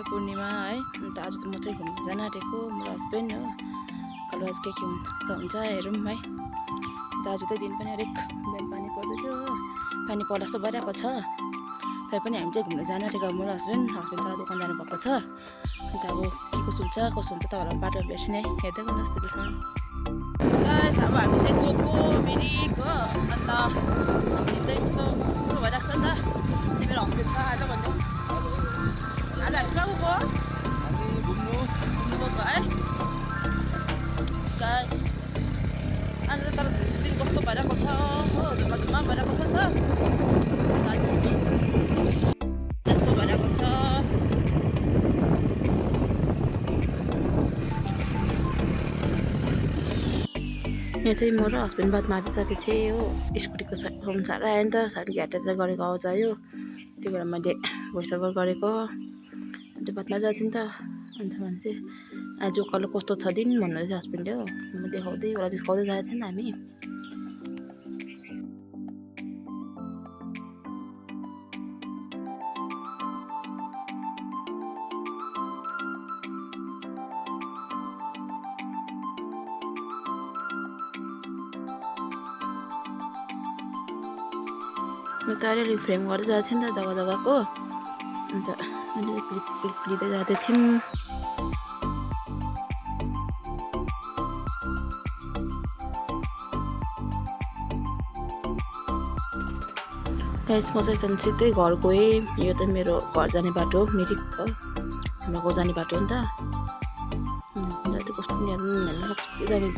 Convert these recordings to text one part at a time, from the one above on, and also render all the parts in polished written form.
पूर्णिमा है। अन्त आज त म चाहिँ घुम्न जान आँटेको मेरो हस्बेन्ड हो। कल आज के हुन्छ हेरौँ है। अन्त आज त दिन पनि अलिक बिहान पानी पर्दै थियो हो, पानी पर्ला जस्तो भइरहेको छ। तर पनि हामी चाहिँ घुम्न जान आँटेको मेरो हस्बेन्ड त दोकान जानुभएको छ। अन्त अब के कसो हुन्छ तपाईँहरूलाई बाटोहरू भेट्छु नि है, हेर्दै गर्नुहोस् त्यसमा। अब हामी चाहिँ गएको मिरिक हो। अन्त हिँड्दै यस्तो भइरहेको छ नि त। मेरो हस्बेन्ड छ आज भन्नु। आज हामी कहाँ गएको? घुम्नु गएको है। आज त तर दिन कस्तो भइरहेको छ हो, धुम्म भइरहेको छ नि त। त्यस्तो भइरहेको छ। यहाँ चाहिँ म र हस्बेन्ड बात माथि साथी थिएँ हो। स्कुटीको होम साह्रो आयो नि त, साह्रो घ्याटेर गरेको आवाज आयो। त्यही भएर मैले भोइस ओभर गरेको। अन्त बातमा जाएको थिएँ नि त। अन्त भने आज कल कस्तो छ दिन भन्नुहुँदै थियो हस्बेन्डले हो। म देखाउँदै गएको थिएँ नि हामी। म त अलिअलि फ्रेम गर्दै जाएको थिएँ नि त जग्गाको। अन्त अलिअलि क्लिप लिँदै जाँदै थियौँ। गाइस म चाहिँ सिधै घर गएँ। यो त मेरो घर जाने बाटो हो, मिरिक हो हाम्रो गाउँ जाने बाटो हो नि त। जति कस्तो कस्तो दामी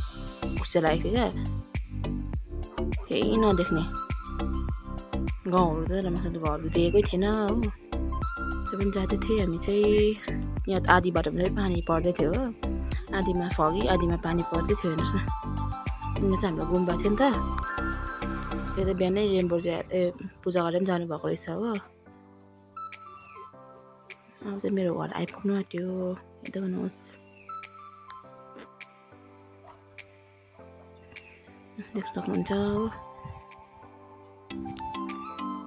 खुसी लागेको क्या, केही नदेख्ने गाउँहरू त राम्रोसँग घरहरू देखेकै थिएन हो। त्यो पनि जाँदै थिएँ हामी चाहिँ। यहाँ आधी बाटोमा चाहिँ पानी पर्दै थियो हो, आधीमा फगी आधीमा पानी पर्दै थियो। हेर्नुहोस् न, यहाँ चाहिँ हाम्रो गुम्बा थियो नि त। त्यो त बिहानै रेनबो पूजा गरेर पनि जानुभएको रहेछ हो। अब चाहिँ मेरो घर आइपुग्नु आँट्यो, हेर्दै गर्नुहोस्। देख्न सक्नुहुन्छ हो।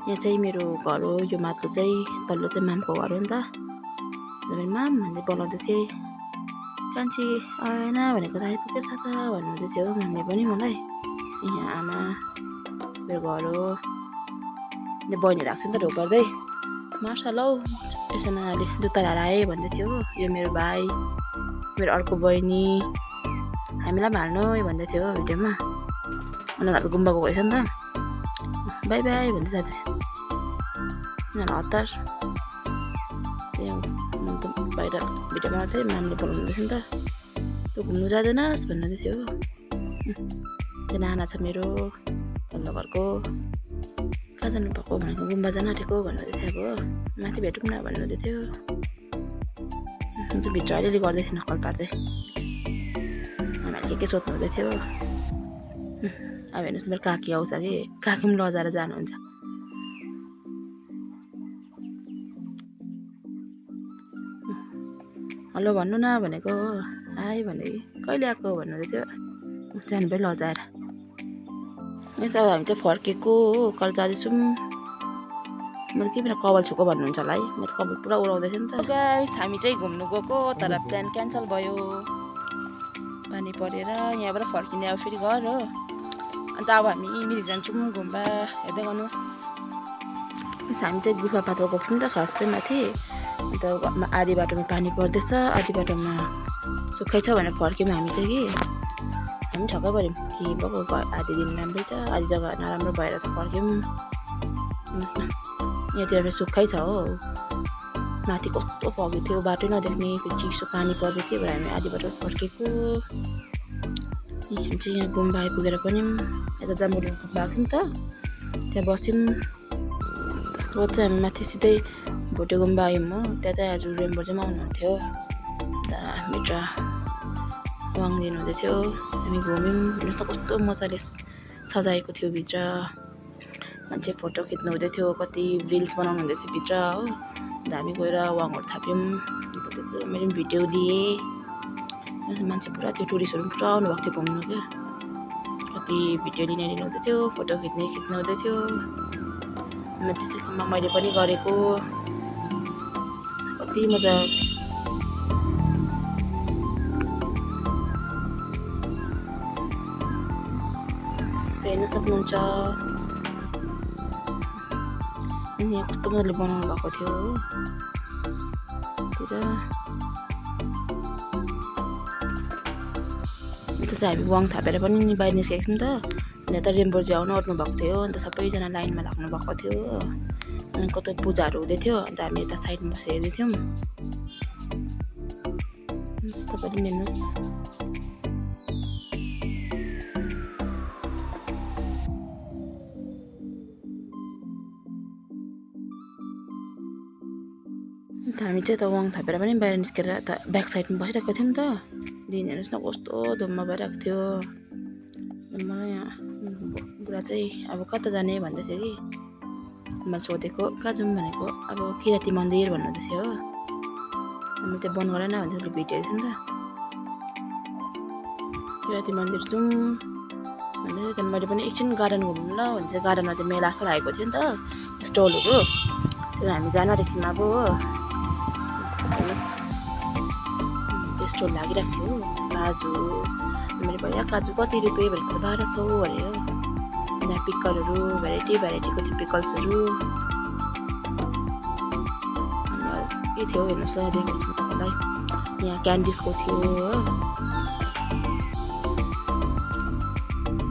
यहाँ चाहिँ मेरो घर हो, यो माथिल्लो चाहिँ तल्लो चाहिँ मामको घर हो नि त। माम भन्दै बोलाउँदै थिएँ। कान्छी आएन भनेको त आइपुगेछ त भन्नुहुँदै थियो मामले पनि मलाई। यहाँ आमा मेरो घर हो। बहिनी राख्थ्यो नि त ढोक गर्दै, मार्छ लौ यसो नानाले जुत्ता लाएर आएँ भन्दै थियो। यो मेरो भाइ, मेरो अर्को बहिनी, हामीलाई पनि हाल्नु भन्दै थियो भिडियोमा। उनीहरू गुम्बा गएको रहेछ नि त। बाई बाई भन्दै जाँदै उनीहरू हतार। त्यहाँ बाहिर भिडियोमा चाहिँ मामले बोलाउँदै थियो नि त। तँ घुम्नु जाँदैनस् भन्नुहुँदै थियो। त्यो नाना छ मेरो तल्लो घरको। कहाँ जानुभएको भनेको गुम्बा जान आँटेको भन्नुहुँदै थियो। अब माथि भेटौँ न भन्नुहुँदै थियो। अन्त भित्र अलिअलि गर्दै थियो नक्कल पार्दै। आमाले के सोध्नु हुँदै थियो। अब हेर्नुहोस् मेरो काकी आउँछ कि, काकी पनि लजाएर जानुहुन्छ। हेलो भन्नु न भनेको हो, आइ भने कहिले आएको भन्नुहुँदै थियो। जानुभयो लजाएर। यसो अब हामी चाहिँ फर्केको हो, कल जाँदैछौँ। मैले के मेरो कपाल छुको भन्नुहुन्छ होला है, मेरो कपाल पुरा उडाउँदै थियो नि त। गाइस हामी चाहिँ घुम्नु गएको तर प्लान क्यान्सल भयो पानी परेर। यहाँबाट फर्किने अब फेरि घर हो। अन्त अब हामी मिरिक जान्छौँ गुम्बा, हेर्दै गर्नुहोस्। हामी चाहिँ गुफा पातो गएको थियौँ नि त खास चाहिँ माथि। अन्त आधी बाटोमा पानी पर्दैछ, आधी बाटोमा सुक्खै छ भनेर फर्क्यौँ हामी चाहिँ कि। हामी छक्कै पऱ्यौँ कि भएको आधी दिन राम्रै छ, आधी जग्गा नराम्रो भएर त फर्क्यौँ। हेर्नुहोस् न, यहाँतिर सुक्खै छ हो। माथि कस्तो फगी थियो, बाटो नदेख्ने, फेरि चिसो पानी पर्दै थियो भएर हामी आधी बाटो फर्केको। हामी चाहिँ यहाँ गुम्बा आइपुगेर पनि यता जामुरी भएको थियो नि त, त्यहाँ बस्यौँ। त्यसको बाद चाहिँ हामी माथि सिधै भोटे गुम्बा आयौँ हो। त्यहाँ चाहिँ आज रेनबो चाहिँ आउनुहुन्थ्यो। भित्र वाङ दिनुहुँदै थियो। हामी घुम्यौँ। हेर्नुहोस् न कस्तो मजाले सजाएको थियो भित्र। मान्छे फोटो खिच्नु हुँदै थियो, कति रिल्स बनाउनु हुँदै थियो भित्र हो। अन्त हामी गएर वाङहरू थाप्यौँ। अन्त त्यो मैले पनि भिडियो लिएँ। मान्छे पुरा थियो, टुरिस्टहरू पनि पुरा आउनुभएको थियो घुम्नु क्या। कति भिडियो लिनु हुँदै थियो, फोटो खिच्नु हुँदै थियो। त्यसैमा मैले पनि गरेको। कति मजा हेर्न सक्नुहुन्छ। यहाँ कस्तो मजाले बनाउनु भएको थियो हो पुरा। अन्त चाहिँ हामी वाङ थापेर पनि बाहिर निस्केको थियौँ त। अन्त रेम्बोजी आउनु आँट्नु भएको थियो। अन्त सबैजना लाइनमा लाग्नु भएको थियो हो। अनि कतै पूजाहरू हुँदै थियो। अन्त हामी यता साइडमा बसेर हेर्दै थियौँ। तपाईँले पनि हेर्नुहोस्। अन्त हामी चाहिँ त वाङ थापेर पनि बाहिर निस्केर त ब्याक साइडमा बसिरहेको थियौँ त। दिन हेर्नुहोस् न कस्तो धुम्म भइरहेको थियो। मलाई यहाँ बुढा चाहिँ अब कता जाने भन्दै थियो कि मैले सोधेको कहाँ जाउँ भनेको अब किराती मन्दिर भन्नुहुँदै थियो हो। अनि त्यो बन्द गरेन भने उसले भिडियो थियो नि त। किराती मन्दिर जाउँ भन्दै थियो। त्यहाँदेखि मैले पनि एकछिन गार्डन घुम्नु ल भन्दै गार्डनमा त्यो मेला जस्तो लागेको थियो नि त स्टलहरू। त्यहाँ हामी जानु आँटेको थियौँ अब हो। हेर्नुहोस् त्यो स्टल लागिरहेको थियो काजु। मैले भैया काजु कति रुपियाँ भनेको 1200 अरे हो। यहाँ पिकलहरू भेराइटी भेराइटीको थियो पिकल्सहरू। अनि के थियो हेर्नुहोस् ल देखाउँछु म तपाईँलाई। यहाँ क्यान्डिसको थियो हो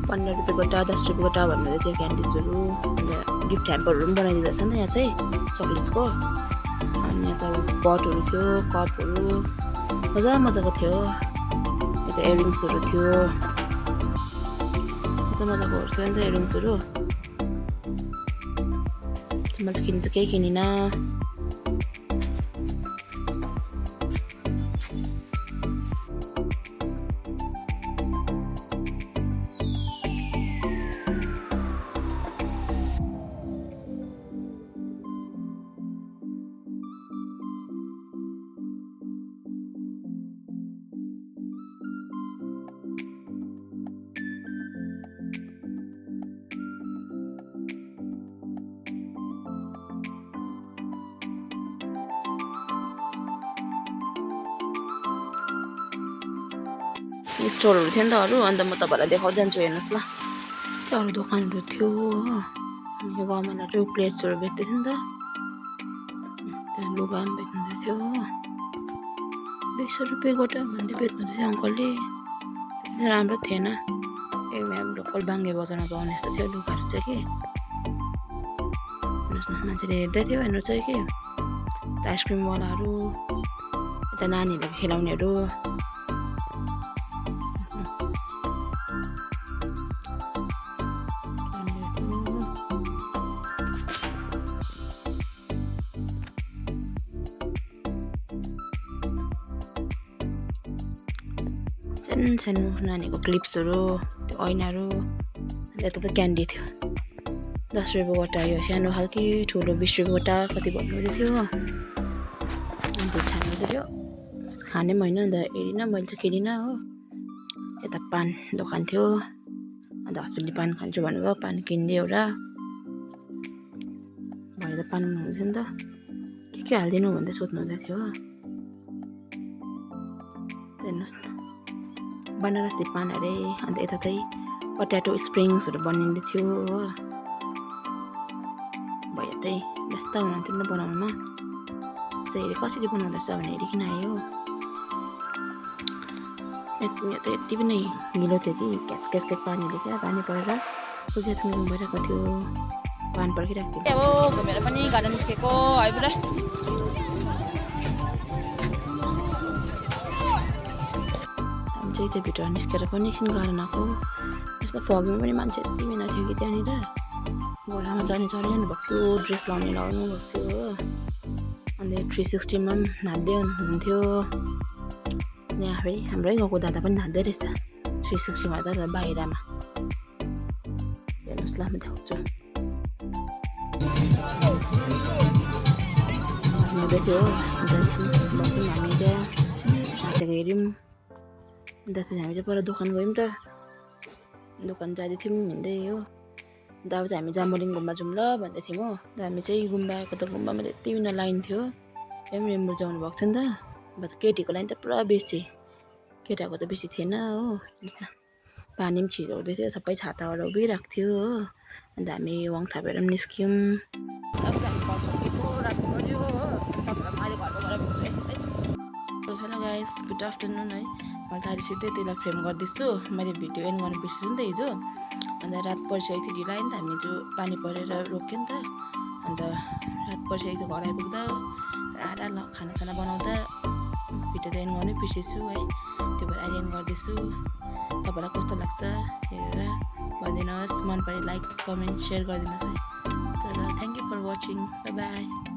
15 रुपियाँ गोटा 10 रुपियाँ गोटा भन्दै थियो क्यान्डिसहरू। अन्त गिफ्ट ह्याम्परहरू पनि बनाइदिँदो रहेछ नि त यहाँ चाहिँ चक्लेट्सको। अनि यहाँ त पटहरू थियो कपहरू मजा मजाको थियो। यता इयरिङ्सहरू थियो मजा मजाकोहरू थियो नि त इयरिङ्सहरू। मैले चाहिँ किन्नु चाहिँ केही किनिनँ। स्टोरहरू थियो नि त अरू। अन्त म तपाईँलाई देखाउँदै जान्छु हेर्नुहोस् ल। चाहिँ अरू दोकानहरू थियो हो। यो गमलाहरू प्लेट्सहरू बेच्दै थियो नि त। त्यहाँ लुगा पनि बेच्नुहुँदै थियो हो 200 रुपियाँ गोटा भन्दै बेच्नुहुँदै थियो अङ्कलले। त्यति राम्रो थिएन। यहाँ लोकल बाङ्गे बजारमा पाउने जस्तो थियो लुगाहरू चाहिँ कि। हेर्नुहोस् न मान्छेले हेर्दै थियो हेर्नु चाहिँ कि। आइसक्रिमवालाहरू यता नानीहरूलाई खेलाउनेहरू। सानो नानीको क्लिप्सहरू त्यो ऐनाहरू। अन्त यता त क्यान्डी थियो 10 रुपियाँ गोटा। यो सानो खालको ठुलो 20 रुपियाँ गोटा कति भन्नुहुँदै थियो। अन्त छान्नुहुँदै थियो खाने पनि होइन। अन्त हेरिनँ मैले चाहिँ किनिनँ हो। यता पान दोकान थियो। अन्त हस्बेन्डले पान खान्छु भन्नुभयो पान किनिदियो एउटा। भरे त पान हुन्थ्यो नि त के हालिदिनु भन्दै सोध्नुहुँदै थियो हो। हेर्नुहोस् न बनारसी पान अरे। अन्त यता चाहिँ पट्याटो स्प्रिङ्सहरू बनिँदै थियो हो। भैया चाहिँ व्यस्त हुनुहुन्थ्यो नि त बनाउनुमा। चाहिँ हेरेँ कसरी बनाउँदैछ भने हेरिकन आयो। यहाँ त यति पनि हिलो थियो कि क्याच क्याच क्याच पानीले क्या पानी परेर फुल्केसँग भइरहेको थियो। पान पर्खिरहेको थियो। अब घुमेर पनि गार्डन निस्केको है पुरा। चाहिँ त्यो भित्र निस्केर पनि एकछिन गार्डन आएको। यस्तो फगमा पनि मान्छे यति बिना थियो कि त्यहाँनिर। घोडामा जाने चढिरहनु भएको थियो ड्रेस लाउनु भएको थियो हो। अन्त 360मा पनि नाच्दै हुनुहुन्थ्यो। यहाँ फेरि हाम्रै गाउँको दादा पनि नाच्दै रहेछ 360मा त बाहिरमा। हेर्नुहोस् ल म देखाउँछु। हुँदै थियो अन्त एकछिन बस्यौँ हामी त्यहाँ नाचेको हेऱ्यौँ। अन्त फेरि हामी चाहिँ पर दोकान गयौँ त। दोकान जाँदै थियौँ हिँड्दै हो। अन्त अब चाहिँ हामी जाम्बोलिङ गुम्बा जाउँ ल भन्दै थियौँ हो। अन्त हामी चाहिँ गुम्बा आएको त गुम्बामा यति बिना लाइन थियो। रेम्बुल जाउनु भएको थियो नि त अब त केटीको लागि त पुरा बेसी केटाको त बेसी थिएन हो हेर्नुहोस् न पानी पनि छिरो हुँदै थियो सबै छाताबाट उभिरहेको थियो हो अन्त हामी वाङ थापेर पनि निस्क्यौँ अब चाहिँ हामी घर फर्केको राख्नु पऱ्यो हो तपाईँलाई म अहिले घरको गएर भेट्छु है so hello guys good afternoon है मैले गाडी सिधै त्यसलाई फ्रेम गर्दैछु मैले भिडियो एन्ड गर्नु बिर्सेछु नि त हिजो अन्त रात परिसकेको थियो ढिलो आयो नि त हामी जो पानी परेर रोक्यो नि त अन्त रात परिसकेको थियो घर आइपुग्दा आएर खानासाना बनाउँदा भिडियो त एन्ड गर्नै बिर्सेछु है त्यो भएर अहिले एन्ड गर्दैछु तपाईँलाई कस्तो लाग्छ हेरेर भनिदिनुहोस् मन परे लाइक कमेन्ट सेयर गरिदिनुहोस् है तर thank you for watching bye by